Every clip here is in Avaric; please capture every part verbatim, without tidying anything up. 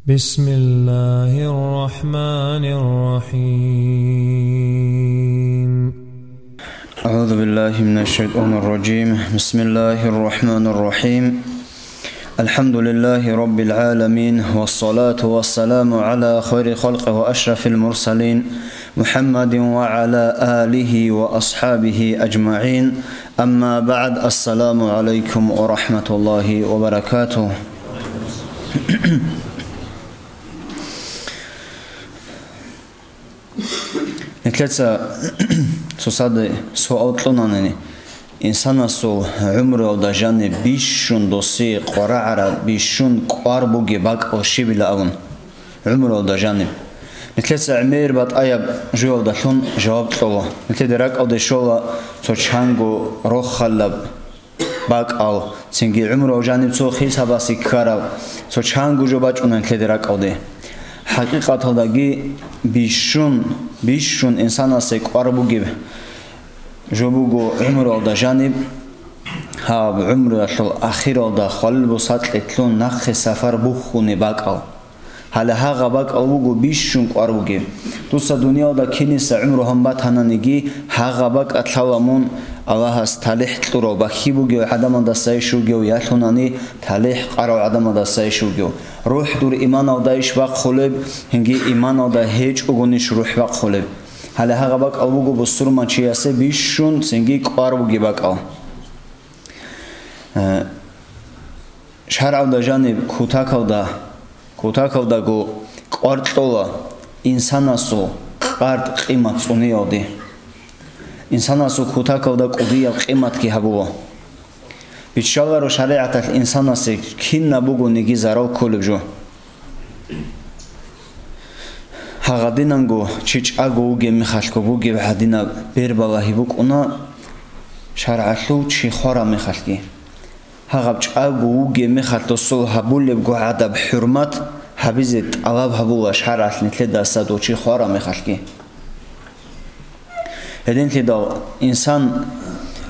بسم الله الرحمن الرحيم. أعوذ بالله من الشيطان الرجيم. بسم الله الرحمن الرحيم. الحمد لله رب العالمين، والصلاة والسلام على خير خلقه وأشرف المرسلين، محمد وعلى آله وأصحابه أجمعين. أما بعد، السلام عليكم ورحمة الله وبركاته. Нилъеца цоцазда суал кьунани, инсанасул гӀумруялда жаниб бищун досие къварагӀараб, бищун кӀвар бугеб бакӀал щибила абун, гӀумруялда жаниб. Нилъеца гӀемер батӀаяб жоялдалъун жаваб кьола. Нилъеда ракӀалде щола цо чанго рохалаб бакӀал, цинги гӀумруялъ жаниб цо хисабасе ккараб, цо чанго жо бачӀуна нилъеда ракӀалде. ХӀакъикъаталдаги бищун, бищун инсанасе кӀвар бугеб жо буго гӀумруялда жаниб, гьаб гӀумруялъул ахиралда хвалил бусакье лъун нахъе сапар бухьунеб бакӀал. Гьале гьагъа бакӀал вуго бищун кӀвар бугеб. Дуца дуниялда киниса гӀумру гьабун батананиги, гьагъа бакӀа лъала мун Аллагьас талихӀ кьурав, бахьи бугев гӀадамалдаса иш вугев, ялъунани талихӀ къарав гӀадамалдаса иш вугев. РухӀ дур иманалда иш бахъулеб, гьинги иманалда гьечӀогонищ рухӀ бахъулеб. Гьале гьагъа бакӀал вуго бусурманчиясе бищун цинги кӀвар бугеб бакӀал. Э, ШаргӀалда жаниб кутакалда, кутакалдаго кӀвар кьола инсанасул къард-къимат цӀуниялде. Инсанасул кутакалда кӀудияб къиматги гьабула. Биччаларо шаригӀаталъ инсанасе кинаб бугониги зарал кколеб жо. Гьагъадинанго чи чӀаго вугеб мехалъго бугеб гьадинаб бербалагьи букӀуна шаргӀалъув чи хвараб мехалъги. Гьагъаб чӀаго вугеб мехалъ досул гьабулебго гӀадаб хӀурмат гьабизе тӀалаб гьабула шаргӀалъ нилъедаса дов чи хвараб мехалъги. Гьединлъидал инсан,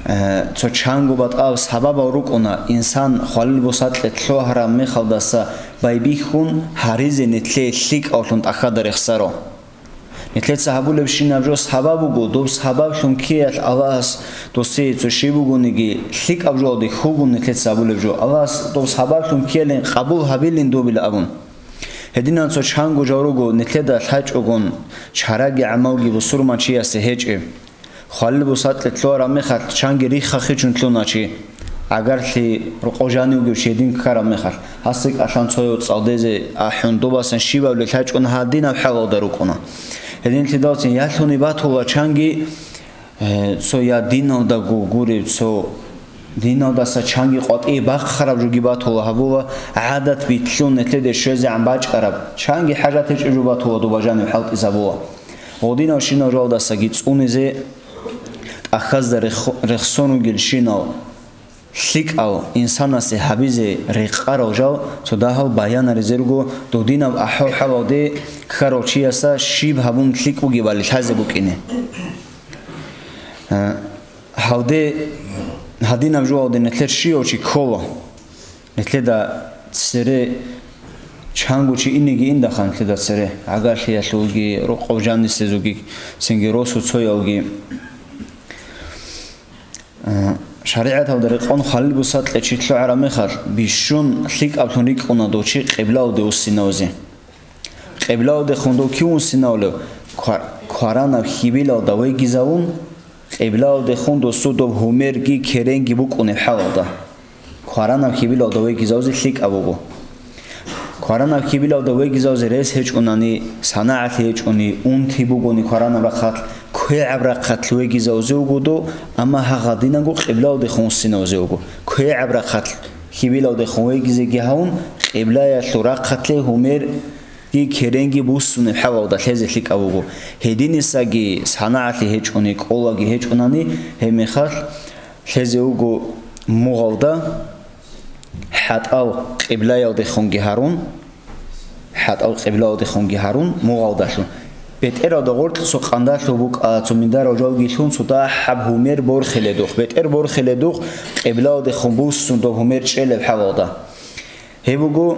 э, цо чанго батӀал сабабал рукӀуна, инсан хвалил бусакье лъугьараб мехалдаса байбихьун гьаризе нилъее лъикӀавлъун тӀахьада рехсаро. Нилъеца гьабулебщинаб жо сабаб буго, доб сабаблъун ккеялъ Аллагьас досие цо щиб бугониги, лъикӀаб жоялде хьулгун нилъеца гьабулеб жо. Аллагьас доб сабаблъун ккелин къабул гьабилин добила абун. Гьединан цо чанго жал руго, нилъеда лъачӀогон чараги гӀамалги бусурманчиясе гьечӀеб. Хвалил бусакье лъугьараб мехалъ чанги риххахъичӀун лъуна чи, гӀагарлъи рокъов жанив вугев чи гьедин ккараб мехалъ, гьасда кӀалъан цояв цӀалдезе ахӀун, добасан щибабли лъачӀун гьадинаб хӀалалда рукӀуна. Гьединлъидалцин ялъуни батула чанги, э, цо я диналдаго гуреб, цо диналдаса чанги къватӀие бахъараб жоги батула гьабула, гӀадат битлъун нилъеде щвезегӀан бачӀараб, чанги хӀажат гьечӀеб жо батула, доба жанив хӀалтӀизабула. Гьодинав щинал жалдасаги цӀунизе, тӀахьазда рехсон ругелщинал лъикӀал инсанасе гьабизе рекъарал жал цо дагьал баянаризерго, додинаб ахӀвал-хӀалалде ккарав чияса щиб гьабун лъикӀ бугебали лъазе букӀине. Гьалде гьадинаб жоялде нилъер щивав чи ккола. Нилъеда цере чанго чи инеги индахъа нилъеда цере, гӀагарлъиялъулги, рокъов жанисезулги, цинги росу цоялги. А, шаригӀаталда рекъон хвалил бусакье чи лъугӀараб мехалъ, бищун лъикӀаблъун рикӀкӀуна дов чи къиблалде вуссинавзе. Къиблалдехун дов кив вуссинавлев? Квар-, кваранаб хьибилалда вегизавун, къиблалдехун досул доб гьумерги керенги букӀунеб хӀалалда. Кваранаб хьибилалда вегизавзе лъикӀаб буго. Кваранаб хьибилалда вегизавзе рес гьечӀунани, санагӀалъи гьечӀони, унти бугони кваранаб рахъалъ, квегӀаб рахъалъ вегизавзе вуго дов, амма гьагъадинанго къиблалдехун вуссинавзе вуго. КвегӀаб рахъалъ хьибилалдехун вегизеги гьавун, къиблаялъул рахъалъе гьумер- ги керенги буссунеб хӀалалда лъезе лъикӀаб буго. Гьединисаги санагӀалъи гьечӀони, кӀолаги гьечӀунани, гьебмехалъ лъезе вуго мугъалда, хӀатӀал къиблаялдехунги гьарун, хӀатӀал къиблаялдехунги гьарун, мугъалдалъун. БетӀералда гъоркьосул къандалъув букӀа, цо миндарав жалги лъун, цо дагьаб гьумер борхиледухъ, бетӀер борхиледухъ, къиблаялдехун буссун доб гьумер чӀелеб хӀалалда. Гьеб буго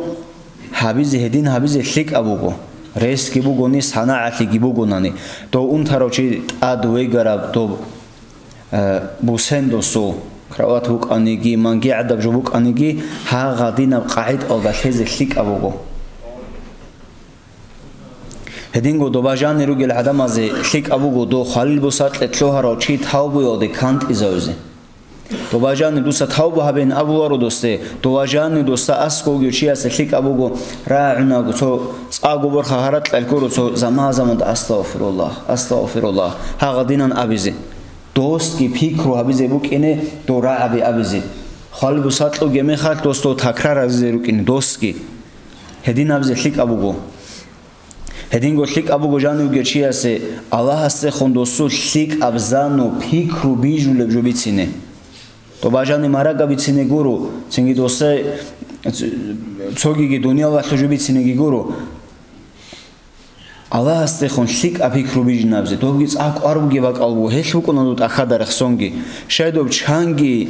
Гьабизе, гьедин гьабизе лъикӀаб буго. Ресги бугони, санагӀалъиги бугонани, дов унтарав чи тӀад вегараб доб, э, бусен досул, кровать букӀаниги, мангигӀадаб жо букӀаниги, гьагъадинаб къагӀидаялда лъезе лъикӀаб буго. Гьединго доба жанир ругел гӀадамазе лъикӀаб буго дов хвалил бусакье лъугьарав чи тавбуялде кантӀизавизе. Доба жанир дуца тавба гьабеян абуларо досде, доба жанир досда аскӀов вугев чиясе лъикӀаб буго, рагӀунаго цо цӀакъго борха гьаракьалъ гуро цо заман-заманда: «Астагъфируллагь, астагъфируллагь», гьагъадинан абизе. Досги пикру гьабизе букӀине дов рагӀаби абизе. Хвалил бусакье вугеб мехалъ досда такрар гьабизе рукӀине досги. Гьедин абизе лъикӀаб буго. Гьединго лъикӀаб буго жанивги чиясе Аллагьасдехун досул лъикӀаб зану пикру бижулеб жо бицине. Доба жаниб марага бицине гуро, цинги досда цогиги дуниялалъул жо бицинеги гуро. Аллагьасдехун лъикӀаб пикру бижинабзе, добги цӀакъ кӀвар бугеб бакӀал буго, гьелъ букӀуна доб тӀахьадар рехсонги. Щай доб чанги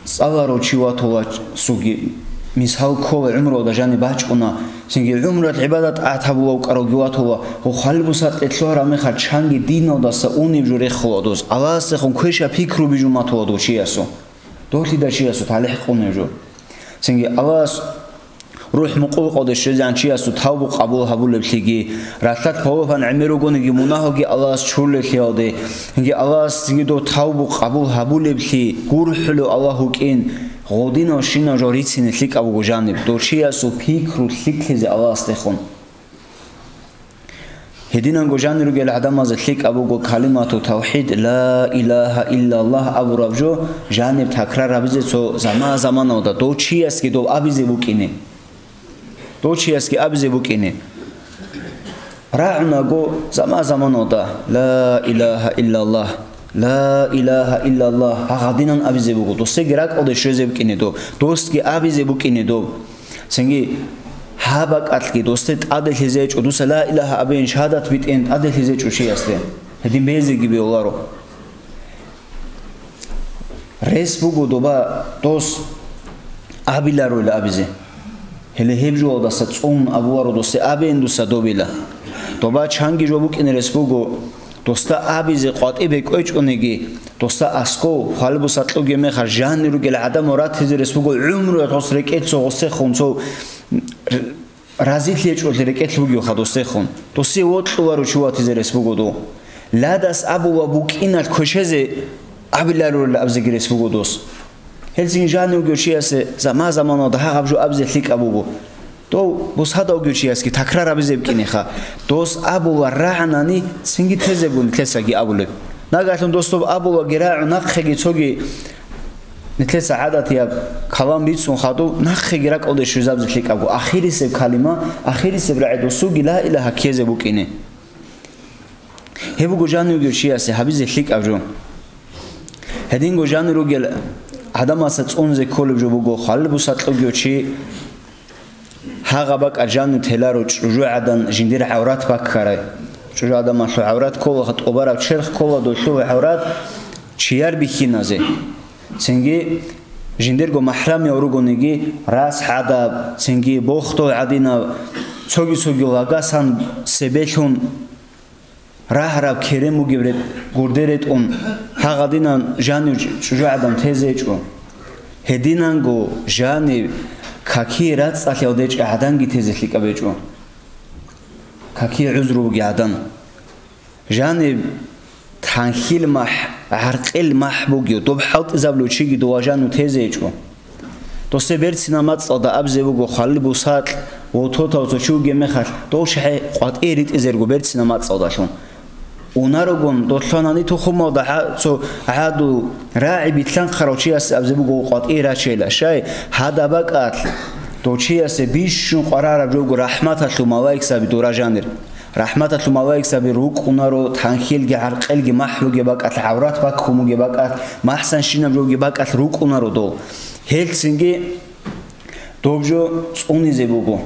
цӀаларав чи ватула, суги, мисал ккола, гӀумруялда жаниб бачӀуна, цинги гӀумруялъ гӀибадат-тӀагӀат гьабулев вукӀаравги ватула, гъо хвалил бусакье лъугьараб мехалъ чанги диналдаса унеб жо рехула дос, Аллагьасдехун квешаб пикру бижун батула дов чиясул, долъида чиясул талихӀ къунеб жо. Цинги Аллагьас рухӀ мукъулкъалде щвезегӀан чиясул тавбу къабул гьабулеблъиги, ралъад павлапан гӀемер ругониги мунагьалги Аллагьас чурулеблъиялде, цинги Аллагьас цинги дов тавбу къабул гьабулеблъи гурхӀулев Аллагь вукӀин, гъодинав щинав жо рицине лъикӀаб буго жаниб, дов чиясул пикру лъикӀлъизе Аллагьасдехун. Гьединанго жанир ругел гӀадамазе лъикӀаб буго калимату тавхӀид, ла илагьа иллаллагь абураб жо, жаниб такрар гьабизе цо заман-заманалда, дов чиясги доб абизе букӀине. Дов чиясги абизе букӀине. РагӀунаго заман-заманалда, ла илагьа иллаллагь, ла илагьа иллаллагь, гьагъадинан абизе буго, досеги ракӀалде щвезе букӀине доб, досги абизе букӀине доб. Цинги гьаб бакӀалъги досде тӀаделъизе гьечӀо, дуца ла илагьа абейин, шагьадат битӀейин тӀаделъизе гьечӀо чиясде. Гьедин безеги бегьуларо. Рес буго доба дос абилароил абизе. Гьеле гьеб жоялдаса цӀун абуларо досде абейин дуца добила. Доба чанги жо букӀине рес буго, досда абизе къватӀибе кӀвечӀониги, досда аскӀов, хвалил бусакье вугеб мехалъ жанир ругел гӀадамал ратизе рес буго, гӀумруялъ гъос рекӀелъ цо гъосехун цо разилъи гьечӀолъи рекӀелъ бугевха досехун. Досие вокьуларо чи ватизе рес буго дов. Ладас абула букӀиналъ квешезе абиларурила абизеги рес буго дос. Гьелцин жанив вугев чиясе заман-заманалда гьагъаб жо абизе лъикӀаб буго. Дов бусада вугев чиясги такрар абизе букӀинеха. Дос абула рагӀанани цинги тезе буго нилъецаги абулеб. Нагагьлъун дос доб абулаги рагӀун нахъеги цоги нилъеца гӀадатияб калам бицун хадув нахъеги ракӀалде щвезабизе лъикӀабго. Ахирисеб калима, ахирисеб рагӀи досулги ла илагьа ккезе букӀине. Гьеб буго жанив вугев чиясе гьабизе лъикӀаб жо. Гьединго жанир ругел гӀадамаца цӀунзе кколеб жо буго, хвалил бусакье вугев чи гьагъаб бакӀалъ жанив теларо чӀужугӀадан жиндир гӀаврат баккарай. ЧӀужугӀадамалъул гӀаврат ккола, тӀубараб черх ккола долъул гӀаврат чияр бихьиназе. Цинги жиндирго махӀрамияв ругониги, рас гӀадаб, цинги бохтул гӀадинав, цоги-цоги лагасан себелъун рагьараб керен бугеб ре-, гурде ретӀун, гьагъадинан жанив чӀужугӀадан тезе гьечӀо. Гьединанго жанив какие рацӀцӀалъиялде чӀа гӀаданги тезе лъикӀаб гьечӀо. Какие гӀузру буги гӀадан. Жанив танхил махӀ, гӀаркъил махӀ бугев, доб хӀалтӀизабулев чиги дова жанив тезе гьечӀо. Досде берцинаб мацӀалда абизе буго, хвалил бусакь, вототав цо чи вугеб мехалъ, дов щай къватӀие ритӀизерго берцинаб мацӀалдалъун. Унарогун, долъанани тухумалда гьа-, цо гӀаду рагӀи билълъанхъарав чиясе абизе буго къватӀие рачейила. Щай, гьадаб бакӀалъ дов чиясе бищун къварараб жо буго рахӀматалъул малаикзаби дора жанир. РахӀматалъул малаикзаби рукӀунаро, танхилги гӀаркъилги махӀ бугеб бакӀалъ, гӀаврат баккун бугеб бакӀалъ, махӀсанщинаб жоги бакӀалъ рукӀунаро дов. Гьелцинги доб жо цӀунизе буго.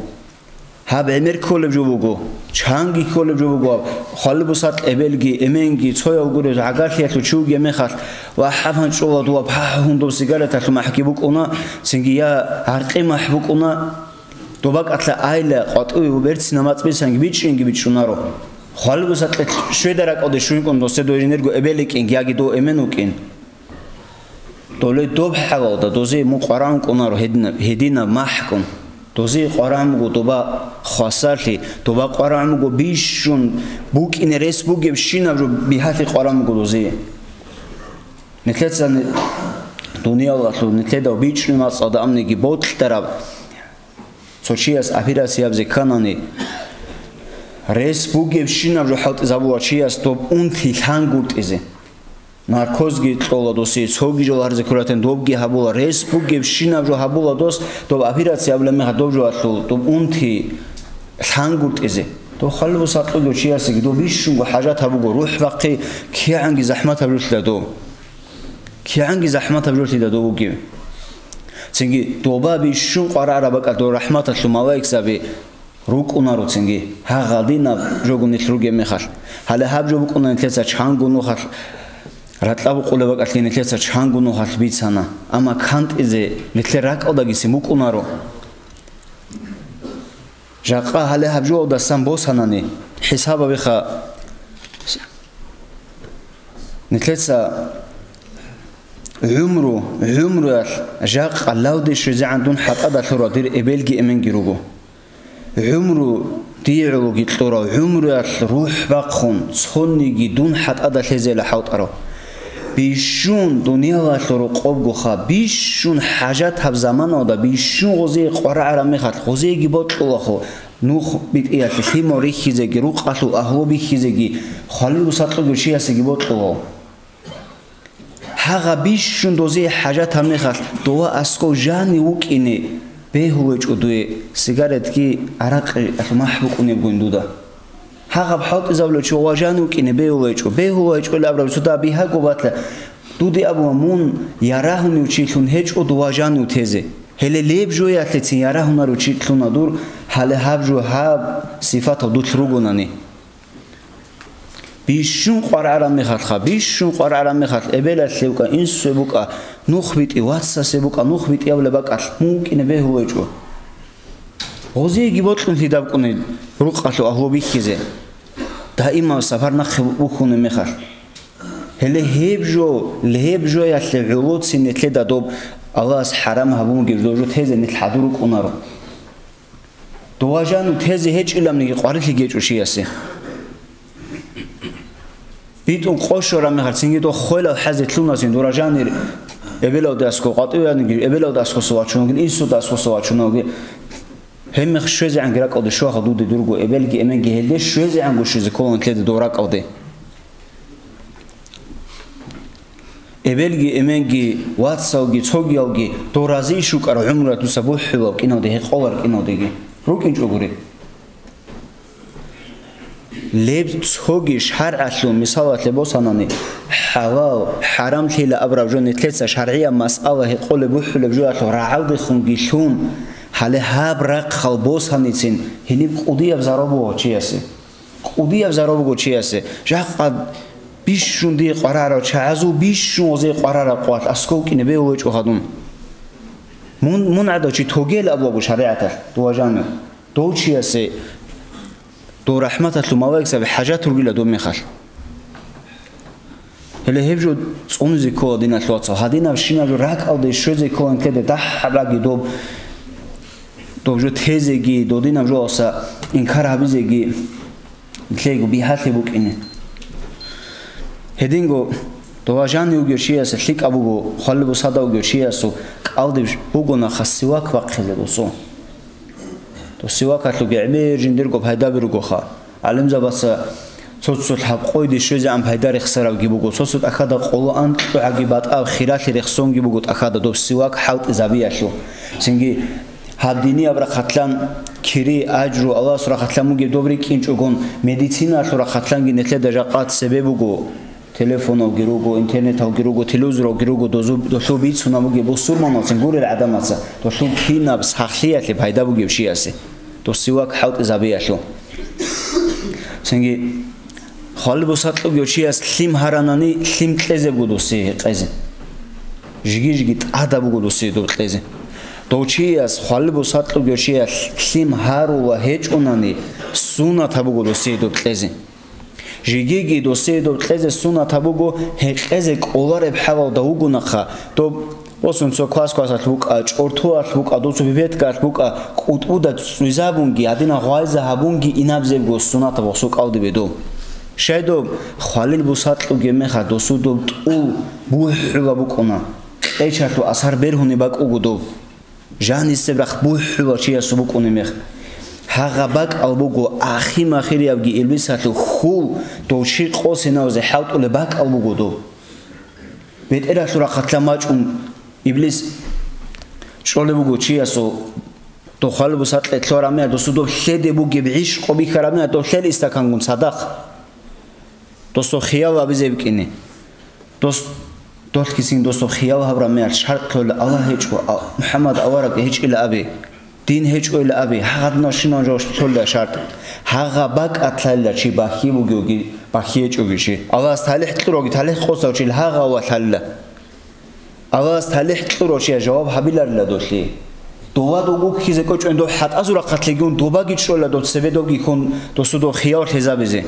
Гьаб гӀемер кколеб жо буго, чанги кколеб жо буго, хвалил бусакь эбелги, эменги, цояв гуреб гӀагарлъиялъул чи вугеб мехалъ, ва хӀаб гьанчӀола дова пагьун доб сигареталъул махӀги букӀуна, цинги я гӀаркъи махӀ букӀуна. Доба кӀалъа айла, къватӀиве берцина мацӀ бицанги бичӀчӀинги бичӀчӀунаро. Хвалбусакье щведа ракӀалде щвинкӀун досде дой жинерго эбел йикӀин яги дов эмен вукӀин. Доле доб хӀалалда дозе мун къварагӀун кӀунаро гьединаб, гьединаб махӀкӀун. Дозе къварагӀун буго доба хвасарлъи, доба къварагӀун буго бищун букӀине рес бугебщинаб жо бигьалъи къварагӀун буго дозе. Нилъеца ни-, дуниялалъул нилъеда бичӀчӀуни мацӀалда амниги бокьараб цо чияс операциябзе кканани, рес бугебщинаб жо хӀалтӀизабула чияс доб унти лъангутӀизе. Наркозги кьола досие, цоги жо гьарзе кколатен добги гьабула, рес бугебщинаб жо гьабула дос, доб операция абулеб мехалъ доб жоалъул, доб унти лъангутӀизе. Доб хвалбусакьуги чиясеги, доб бищунго хӀажат гьабуго, рухӀ бахъи кигӀанги захӀматаб жолъила доб. КигӀанги захӀматаб жолъила дов вугев. Цинги доба бищун къварагӀараб бакӀалда дов рахӀматалъул малаикзаби рукӀунаро цинги, гьагъадинаб жого нилъ ругеб мехалъ. Гьале гьаб жо букӀуна нилъеца чанго нухалъ, ракьа букъулеб бакӀалъги нилъеца чанго нухалъ бицана, амма кантӀизе нилъер ракӀалдагицин букӀунаро. Жакъа гьале гьаб жоялдасан босанани, хӀисабабиха, нилъеца гӀумру, гӀумруялъ жакъа лавде щвезегӀан дун хӀатӀада лъура дир эбелги эменги руго. ГӀумру дие гӀологи кьурав, гӀумруялъ рухӀ бахъун, цониги дун хӀатӀада лъезейила хӀалтӀарав. Бищун дуниялалъул рокъобгоха, бищун хӀажат гьаб заманалда, бищун гъозие къварагӀараб мехалъ, гъозиеги бокьулахо, нух битӀиялъе лъимал рихьизеги, рукъалъул агьлу бихьизеги, хвалил-усакьуги чиясеги бокьулав. Гьагъа бищун дозие хӀажат гьаб мехалъ, дова аскӀов жанив вукӀине бегьулечӀо дуе, сигаретги гӀаракъи махӀ букӀунебгойин дуда. Гьагъаб хӀалтӀизабулев чи ва жанив вукӀине бегьулечӀо, бегьулечӀо абураб цо дагьаб бигьаго батла. Дуде абула, мун ярагьунев чилъун гьечӀо дова жанив тезе. Гьеле леб жоялъецин ярагьунарев чилъуна дур, гьале гьаб жо гьаб сифатал дулъ ругонани. Бищун къварагӀараб мехалъха, бищун къварагӀараб мехалъ, эбелалъе букӀа, инсуе букӀа, нух битӀи, вацасе букӀа, нух битӀи абулеб бакӀалъ, мун вукӀине бегьулечӀо. Гъозиеги бокьун лъидаб кӀунел рукъалъул агьлу бихьизе, даимал сапар нахъе бухьунеб мехалъ. Гьеле гьеб жо, гьеб жоялъе гӀолоцин нилъеда доб Аллагьас хӀарам гьабун бугеб жо тезе нилъ хӀадур рукӀунаро. Дова жану тезе гьечӀилабниги къварилъи гьечӀо чиясе. БитӀун къо щвараб мехалъ цинги дов хвелал хӀезе лъунасин дора жанир эбелалде аскӀо къватӀиваниги, эбелалде аскӀоса вачунавги, инсуда аскӀоса вачунавги. Гьеб мех щвезегӀанги ракӀалде щваха дуде дурго эбелги эменги гьелде щвезегӀанго щвезе ккола нилъеда дов ракӀалде. Эбелги, эменги, вацалги, цогиялги, дов разийищ вукӀарав гӀумруялъ дуца бухӀулав кӀиналде, гьекъолар кӀиналдеги рукӀинчӀогури. Леб цоги шаргӀалъул мисалалъе босанани, хӀалал, хӀарамлъила абураб жо нилъеца шаргӀияб масъала гьекъолеб бухӀулеб жоялъул рагӀалдехунги лъун, гьале гьаб рахъал босаницин гьениб кӀудияб зарал буго чиясе. КӀудияб зарал буго чиясе, жакъа бищун дие къварарав чагӀазул бищун гъозие къварараб къвалъ аскӀов кӀине бегьулечӀо гьадун. Мун, мун гӀадав чи тогел абулаго шаригӀаталъ, дова жану. Дов чиясе дов рахӀматалъул малаикзаби хӀажат ругила доб мехалъ. Гьеле гьеб жо цӀунизе ккола, диналъул вацал. Гьадинаб щинаб жо ракӀалде щвезе ккола нилъеда дагьабаги доб, доб жо тезеги, додинаб жоялса инкар гьабизеги нилъего бигьалъи букӀине. Гьединго дова жанив вугев чиясе лъикӀаб буго, хвалил бусада вугев чиясул кӀалдиб бугонаха сивак бахъизе досул. Дов сивакалъул гӀемер жиндирго пайдаби ругоха. ГӀалимзабаца цо-цо лъабкъойде щвезегӀан пайда рехсарабги буго, цо-цо тӀахьада къоло анкьгӀаги батӀа хиралъи рехсонги буго тӀахьада доб сивак хӀалтӀизабиялъул. Цинги гьаб динияб рахъалъан кири, ажру, Аллагьасул рахъалъан бугеб доб рикӀкӀинчӀогон, медициналъул рахъалъанги нилъеда жакъа цебе буго. Телефоналги руго, интернеталги руго, телевизоралги руго, дозу-, долъул бицунаб бугеб бусурманалцин гурел гӀадамаца, долъул кинаб сахлъиялъе пайда бугев чиясе, дов сивак хӀалтӀизабиялъул. Цинги хвалил бусакьугев чияс лъим гьаранани, лъим кьезе буго досие гьекъезе. Жиги-жиги тӀада буго досие доб кьезе. Дов чияс, хвалил бусакьулев чияс лъим гьарула гьечӀунани, сунатаб буго досие доб кьезе. Жигиги досие доб кьезе сунатаб буго, гьекъезе кӀолареб хӀалалда вугонаха, доб босун цо квас-квасалъ букӀа, чӀортоялъ букӀа, досу пипеткаялъ букӀа, кӀутӀбуда цӀцӀуйзабунги, гьадинаб гъвайза гьабунги инабзебго сунатаб гъосул кӀалдибе доб. Щай доб, хвалил бусакьулев мехалъ досул доб тӀул бухӀула букӀуна, кьечалъул асар бергьуни бакӀуго доб. Жанисеб рахъ бухӀула чиясул букӀунеб мех. Гьагъа бакӀал буго ахир-махириябги иблисалъул хьул, дов чи къосинавзе хӀалтӀулеб бакӀал буго дов. БетӀералъул рахъалъа мачӀун иблис чӀолеб буго чиясул, дов хвалил бусакье лъорамеял, досул доб лъеде бугеб гӀишкъу бихьарамеял, дов лъел истакангун цадахъ. Досул хиял абизе букӀине. Дос, долъгицин досул хиял гьабура меял шартӀ лъола Аллагь гьечӀо, а, МухӀаммад авараг гьечӀила аби, дин гьечӀойила аби, гьагъадинав щинав жо лъола шартӀ. Гьагъа бакӀалъайила чи бахьи бугевги, бахьи гьечӀоги чи. Аллагьас талихӀ кьуравги, талихӀ къосав чил гьагъа валъалила. Аллагьас талихӀ кьурав чияс жаваб гьабиларила долъи. Дова дов гуккизе кӀочӀони дов хӀатӀазул рахъалъ легиун добаги чӀола дов цебе довги хьун досу дов хияв лъезабизе.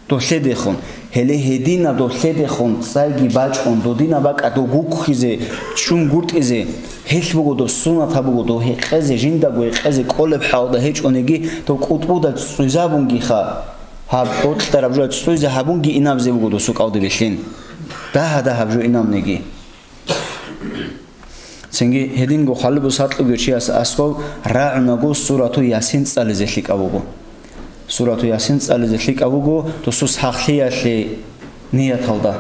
Дов лъедехун. Гьеле гьедина дов лъедехун цӀайги бачӀун, додина бакӀа дов гуккизе, чӀун гуртӀизе, гьелъ буго дов сунат гьабуго дов гьекъезе, жиндаго гьекъезе кӀолеб хӀалда гьечӀониги, дов кӀутӀбуда цӀцӀуйзабунгиха. Гьаб бокьараб жо цӀцӀуйзе гьабунги инабзе буго досу кӀалдибе лъин. Дагьа-дагьаб жо инабниги. Цинги гьединго хвалиб бусакьулев чияс аскӀов рагӀунаго сурату Ясин цӀализе лъикӀав вуго. Сурату Ясин цӀализе лъикӀав вуго досус хахлъиялъе нияталда.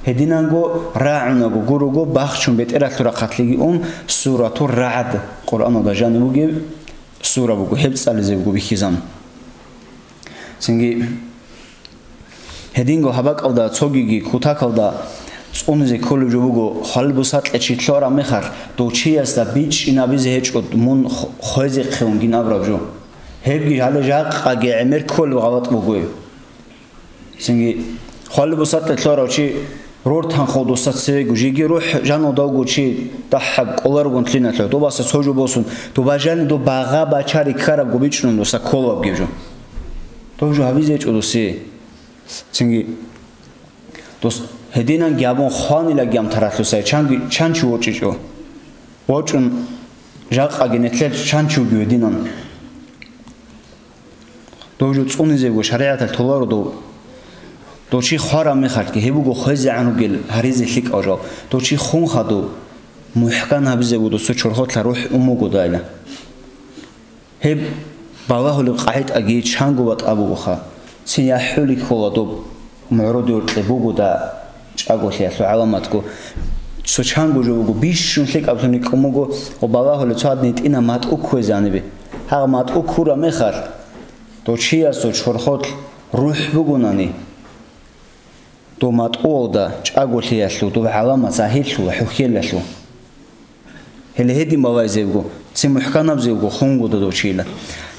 Гьединанго рагӀунаго гуруго бахчун бетӀералъул рахъалъеги ун сурату РагӀд, Къуръаналда жаниб бугеб сура буго, гьеб цӀализе буго бихьизан. Цинги гьединго гьабакӀалда цогиги кутакалда цӀунизе кколеб жо буго, хвалил бусакье чи лъоараб мехалъ, дов чиясда бичӀчӀинабизе гьечӀо мун хвезехъе унгин абураб жо. Гьебги гьале жакъаги гӀемер кколеб гъалатӀ бугоеб. Цинги хвалил бусакье лъоарав чи рортанхъав досда цевего, жеги рухӀ жаналдавго чи дагьаб кӀоларогун лъиналъур, добаса цо жо босун, доба жани доб багъа бачари ккарабго бичӀчӀун досда кколабги жо. Дов жо гьабизе гьечӀо досие. Цинги дос гьединанги абун хванилаги ам таралъусай чанги, чан чи ворчӀичӀо. ВорчӀун жакъаги нилъер чан чи вугев гьединан. Дов жо цӀунизего шаригӀаталъ толаро дов. Дов чи хвараб мехалъги, гьеб буго хвезегӀан ругел гьаризе лъикӀав жал. Дов чи хун хадув, мухӀкан гьабизе буго досул чорхолъа рухӀ ун буго дайла. Гьеб балагьулеб къагӀитӀаги чанго батӀа бугоха. Цин яхӀули ккола доб мугӀрудиур кье бугода чӀаголъиялъул гӀаламатго. Цо чанго жо буго, бищун лъикӀаблъун рикӀкӀун буго, гъо балагьулеб цо гьадин гьитӀина матӀу кквезе гьанибе. Гьагъ матӀу ккураб мехалъ, дов чиясул чорхолъ рухӀ бугонани, дов матӀуялда чӀаголъиялъул, дов гӀаламат загьирлъула, хӀухьелалъул. Гьеле гьедин балайзевго, цин мухӀканабзевго хунгуда дов чила.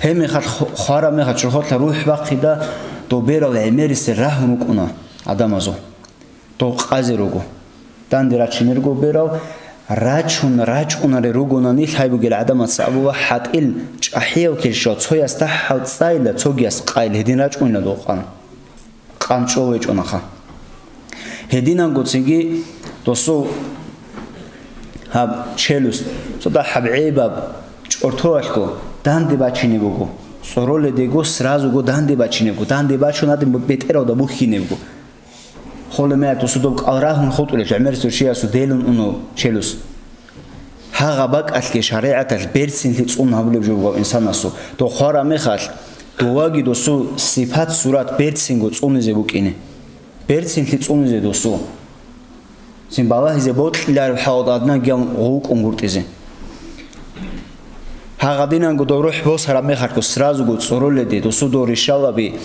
Гьеб мехалъ ху-, хвараб мехалъ чорхолъа рухӀ бахъида, дов берал гӀемерисел рагьун рукӀуна гӀадамазул. Дов къазе руго. Данде рачинерго берал рачун рачӀунарел ругонани лъай бугел гӀадамаца абула, хӀатӀил чӀахӀияв килщал цояс дагьав цӀайила, цогияс къайил гьедин рачӀунила дов къан. Къан чӀолечӀонаха. Гьединанго цинги досул гьаб челюсть, цо дагьаб гӀебаб чӀортоялъго данде бачине буго. ЦӀороледего сразуго данде бачинебго. Данде бачун гьадин бетӀералда бухьинебго. Холемеят досудаб кӀал рагьун хутӀулел гӀемерисев чиясу делун уну челюсть. Гьагъа бакӀалъги шаригӀаталъ берцинлъи цӀун гьабулеб жо буго инсанасул. Дов хвараб мехалъ, доваги досул сипат-сурат берцинго цӀунизе букӀине. Берцинлъи цӀунизе досул. Цин балагьизе бокьилареб хӀалда аднагиян гъулкӀун гуртӀизе. Гьагъадинанго дов рухӀ босараб мехалъго сразуго цӀороледе досул дов ришалаби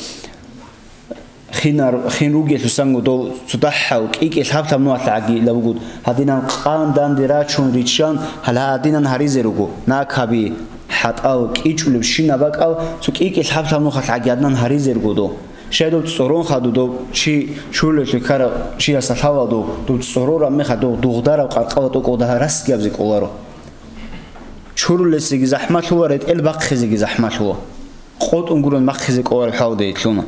Хинар, хин ругелъусанго дов цо дагьав кӀикӀе лъаб-лъаб нугьалъ гӀагила бугуд, гьадинан къан данде рачун риччан, гьале гьадинан гьаризе руго, накаби, хӀатӀал, кӀичӀулеб щинаб бакӀал цо кӀикӀе лъаб-лъаб нугьалъ гӀаги гьадинан гьаризе руго дов. Щай дов цӀорон хадув дов чи чурулевлъи ккарав чиясда лъала дов, дов цӀорораб мехалъ дов дугъдараб къаркъала тӀокӀовда гьараскиябзе кӀоларо. чурулесеги захӀмалъула, ретӀел бахъизеги захӀмалъула. КъотӀун гурун бахъизе кӀолареб хӀалде итлъуна.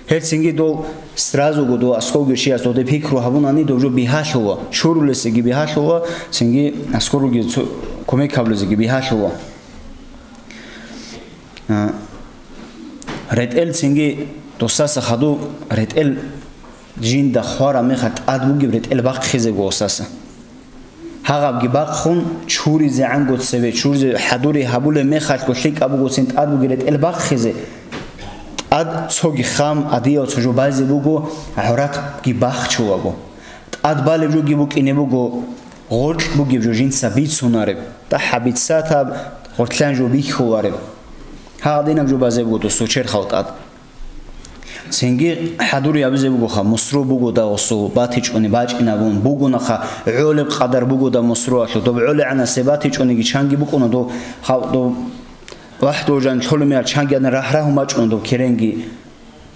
Гьел цинги дол сразуго дол аскӀовги чияс доде пикру гьабунани дов жо бигьалъула, чурулесеги бигьалъула, цинги аскӀоруги цо-, кумек гьабулезеги бигьалъула. А, ретӀел цинги досаса хадув ретӀел жинда хвараб мехалъ тӀад бугеб ретӀел бахъизего досаса. Гьагъабги бахъун, чуризегӀанго цеве, чуризе хӀадури гьабулеб мехалъго лъикӀаб буго цин тӀад бугеб ретӀел бахъизе. ТӀад цоги хам, гьадияв цо жо байзе буго, гӀавратги бахчулаго. ТӀад балеб жоги букӀине буго, гъоркь бугеб жо жинца бицунареб, тӀахӀаб бицатаб гъоркьан жо бихьулареб. Гьагъадинаб жо базе буго досул черхал тӀад. Цинги хӀадур гьабизе бугоха, мусру бугода гъосул батичӀони бачӀинабун бугонаха, гӀолеб къадар бугода мусруалъур. Доб гӀолегӀанасеб батичӀониги чанги букӀуна доб хал-, доб вахӀдул жан лъолемиял чанги ана рахӀ-рагьун бачӀуна доб керенги.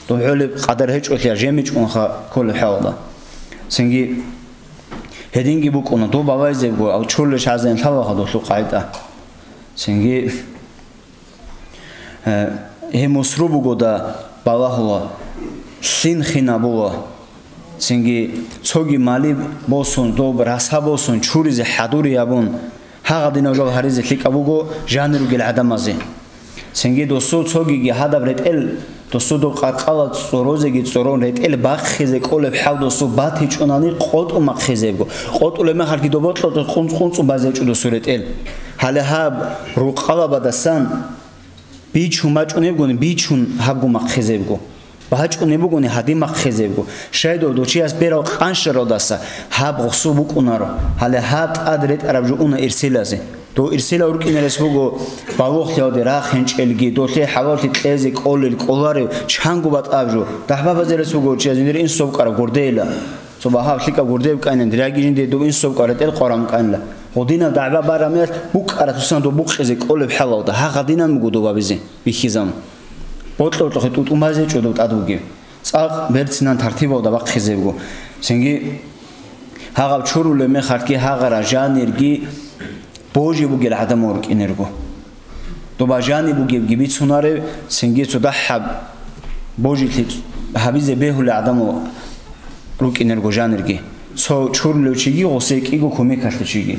Доб гӀолеб къадар гьечӀолъия жемичӀунха кколеб хӀалда. Цинги гьединги букӀуна, доб бавайзебго, ал чурлеш гӀазаин лъалаха долъул къагӀида. Цинги Э, гьеб мусру бугода балагьула, лъин хинабула, цинги цоги мали босун, доб раса босун, чуризе хӀадури гьабун, гьагъадинав жал гьаризе лъикӀаб буго жанир ругел гӀадамазе. Цинги досул цогиги гьадаб ретӀел, досул доб къаркъала цӀорозеги цӀорон ретӀел бахъизе кӀолеб хӀал досул батичӀунани къотӀун бахъизебго. КъотӀулеб мехалъги доб бокьо къунцӀ-къунцӀун базечӀо досул ретӀел. Гьале гьаб рукъалабадасан Бичун бачӀунебгони, бичун гьабгун бахъизебго. БачӀунеб бугони, гьадин бахъизебго. Щайдал дов чияс берал къанщаралдаса гьаб гъусул букӀунаро, гьале гьаб тӀад ретӀараб жо уна ирсилазе. Дов ирсила уркӀинарес буго балугълъиялде рахинчӀелги, долъе хӀалаллъи кьезе кӀолел кӀоларев чанго батӀаб жо. ДагӀба базерес буго чияс жиндир инсобкӀараб гурдейила. Цо багьа лъикӀаб гурдеб кӀайнан, диряги жинде дов инсобкӀараб ретӀел къваран кӀайнила. Гъодинаб дагӀба бараб мехалъ букӀараб тусан дов букъизе кӀолеб хӀалалда, гьагъадинан буго дов абизе бихьизан. Бокьа-бокьухъе тӀутӀун базечӀо дов тӀад бугеб. ЦӀакъ берцинан тартибалда бахъизебго. Цинги гьагъаб чурулеб мехалъги гьагъара жанирги божи бугел гӀадамал рукӀинерго. Доба жани бугебги бицунарев, цинги цо дагьаб божилъи гьабизе бегьулел гӀадамал рукӀинерго жанирги. Цо чурулев чиги, гъосе кӀиго кумекалъе чиги.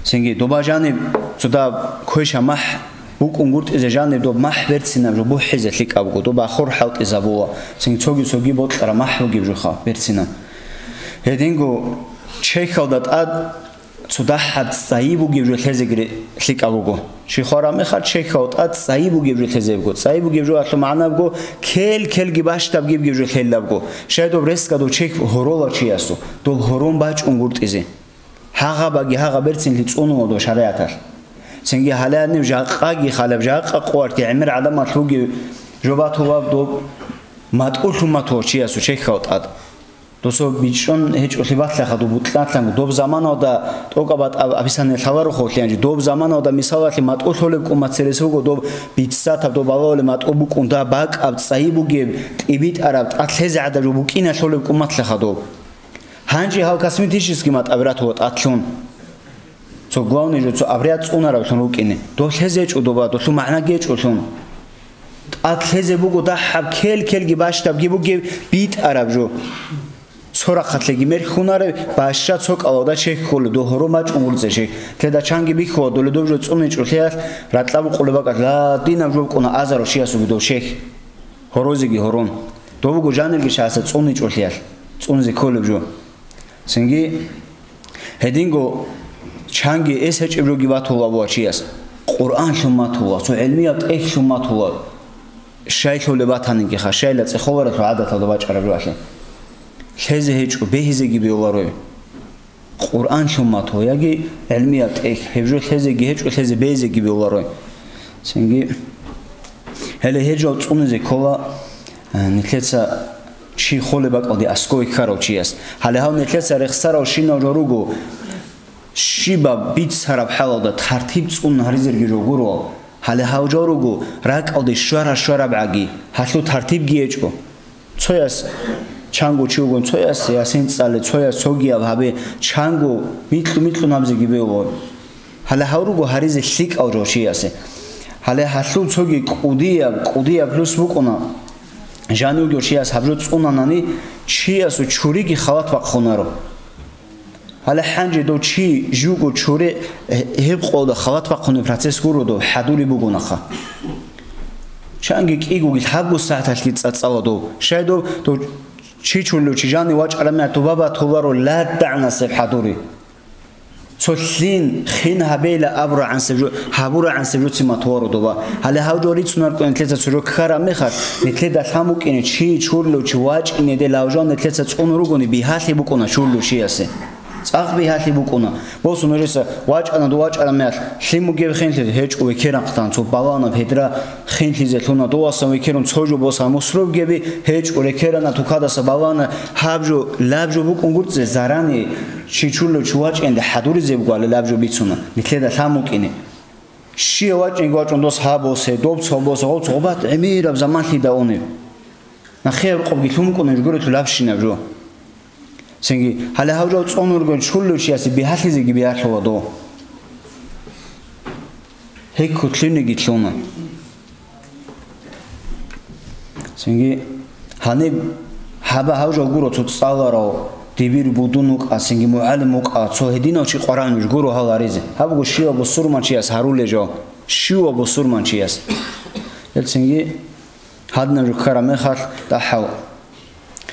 Цинги доба жаниб цо даб квеша махӀ букӀунгутӀизе жаниб доб махӀ берцинаб жо бухӀизе лъикӀабго, доб ахур хӀалтӀизабула, цинги цоги-цоги бокьараб махӀ бугеб жоха берцинаб. Гьединго чехьалда тӀад Цо дагьаб цӀайи бугеб жо лъезеги ре-, лъикӀаб буго. Чи хвараб мехалъ чехьав тӀад цӀайи бугеб жо лъезебго. ЦӀайи бугеб жо алъул магӀнабго, кел-келги бащдаб гибгеб жо лъелабго. Щай доб ресго дов чехь гьоролав чиясул, дол гьорон бачӀунгутӀизе. Гьагъабаги гьагъа берцинлъи цӀунула дов шаригӀаталъ. Цинги гьале гьаниб жакъаги халаб, жакъа къоялъги гӀемер гӀадамалъ бугеб жо батулаб доб матӀулъун батулав чиясул чехьав тӀад. Досо бичӀчӀун гьечӀолъи батлаха доб бутӀлъанлъанго. Доб заманалда тӀокӀаб батӀа-, аб-, абисани лъаларухъо лъиянчи. Доб заманалда мисалалъе матӀу лъолеб кӀумацерес вуго, доб бицатаб, доб балавулеб матӀу букӀун, да бакӀаб, цӀайи бугеб, тӀибитӀараб, тӀад лъезе гӀадаб жо букӀина лъолеб кӀуматлъаха доб. Гьанже гьав косметический матӀаби ратула тӀадлъун. Цо главный жо, цо абрияд цӀунаравлъун рукӀине. Доб лъезе гьечӀо доба, долъул магӀна гьечӀолъун. ТӀад лъезе буго дагьаб кел-келги бащдабги бугеб битӀараб жо. Цо рахъалъеги мерхьунареб, баща цо кӀалалда чехь кколеб, дол гьорон бачӀун гурцӀе чехь. Лъеда чанги бихьула, доле доб жо цӀуничӀолъиялъ, ракьа букъулеб бакӀалъ гьадинаб жо букӀуна азарав чиясулги дов чехь. Гьорозеги гьорон. Дов буго жанирги чияса цӀуничӀолъиялъ, цӀунизе кколеб жо. Цинги гьединго чанги эс гьечӀеб жоги батула абула чияс. Къуръанлъун батула, цо гӀелмияб тӀехьлъун батула. Щай лъолеб батаниги ха, щайла цӀехоларелъул гӀадаталда бачӀараб жоалъе. Лъезе гьечӀо, бегьизеги бегьуларо. Къуръанлъун батула яги гӀелмияб тӀехь, гьеб жо лъезеги гьечӀо, лъезе бегьизеги бегьуларо. Цинги гьеле гьеб жо цӀунизе ккола, э, нилъеца чи холеб бакӀалде аскӀове ккарав чияс. Гьале гьав нилъеца рехсарав щинав жо руго, щибаб бицараб хӀалалда тартиб цӀун гьаризерги жо гуро. Гьале гьав жо руго, ракӀалде щвара-щварабгӀаги, гьалъул тартибги гьечӀо. Цояс чанго чи вугон, цояс ясин цӀале, цояс цогияб гьабе, чанго микьу-микьун гьабзеги бегьуларо. Гьале гьав руго гьаризе лъикӀав жо чиясе. Гьале гьалъул цоги кӀудияб, кӀудияб плюс букӀуна. Жанивги чияс гьаб жо цӀунанани, чиясул чуриги халат бахъунаро. Гьале гьанже дов чи живго чуре гьеб къоялда халат бахъунеб процесс гуро дов, хӀадуреб бугонаха. Чанги кӀигоги лъабго сагӀаталъги цӀацӀала дов. Щай дов, дов чи чурилев чи жанив вачӀараб мехалъ, дов баба толаро ладагӀанасеб хӀадури. Цо лъин, хин гьабейла абурагӀансеб жо, гьабурагӀансеб жоцин матуаро дова. Гьале гьав жо рицунаркӀун нилъеца цо жо ккараб мехалъ, нилъеда лъан букӀине чи чурилев чи вачӀинеде лавжан нилъеца цӀун ругони бигьалъи букӀуна чурилев чиясе. ЦӀакъ бигьалъи букӀуна. Босун нужеца вачӀана, дов вачӀараб мехалъ, лъим бугеб хинлъи, гьечӀо векеранхъан, цо баланаб гьедра хинлъизе лъуна, довасан векерун цо жо боса мусруб геби, гьечӀо рекерана, тукадаса балана, гьаб жо, лаб жо букӀун гурцӀе, зарани чи чурилев чи вачӀинде хӀадуризе буго, гьале лаб жо бицуна, нилъеда лъан букӀине. Щие вачӀинги вачӀун дос гьаб босе, доб цо босе, гъов цо гъобат гӀемераб заманлъида унеб. Нахъе рукъобги лъун букӀуна жугурелъул лабщинаб жо. Цинги, гьале гьав жо цӀун вугев чурилев чиясе бигьалъизеги бигьалъула дов. Гьекку лъуниги лъуна. Цинги гьаниб гьаба гьав жо гуро цо цӀаларав, дибир будун вукӀа, цинги мугӀалим вукӀа, цо гьединав чи къваран вуж гуро гьал гьаризе. Гьабго щивав бусурманчияс гьарулел жо, щивав бусурманчияс. Гьел цинги гьадинаб жо ккараб мехалъ дагьав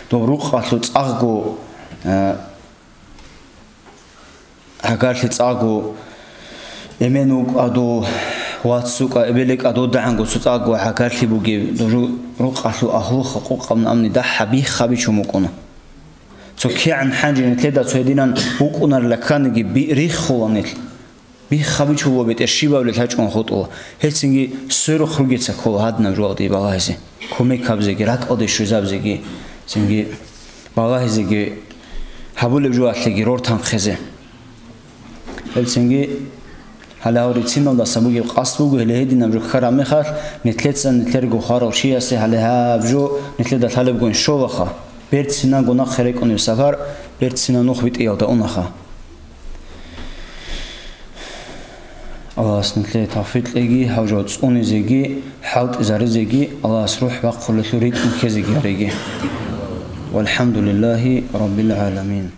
доб рукъалъул цӀагъго, э, гӀагарлъи цӀакъго, эмен вукӀа дов, вац вукӀа, эбел-экъа додагӀанго цо цӀакъго гӀагарлъи бугеб, дов рукъалъул агьлу-хъукъаб намни дагьаб бихха бичун букӀуна. Цо кигӀан гьанже нилъеда цо гьединан букӀунарила кканиги би-, риххула нилъ. Бихха бичула бетӀер щибабилел гьачӀун хутӀула. Гьелцинги сверухъ ругеца ккола гьадинаб жугьалде балагьизе, кумек гьабзеги, ракӀалде щвезабзеги, цинги балагьизеги, гьабулеб жугьалъеги рортанхъизе. Гьелцинги гьале гьав рицциналдаса бугеб къасд буго, гьеле гьединаб жо ккараб мехалъ, нилъеца нилъерго хварав чиясе гьале гьаб жо нилъеда лъалебгойин щолаха. Берцинанго нахъе рекӀунеб сапар, берцинаб нух битӀиялда унаха. Аллагьас нилъее тавфикъ кьеги, гьав жо цӀунизеги, хӀалтӀизаризеги, Аллагьас рухӀ бахъулелъул ритӀун ккезеги гьареги. ВалхӀамдулиллагьи раббил гӀаламин.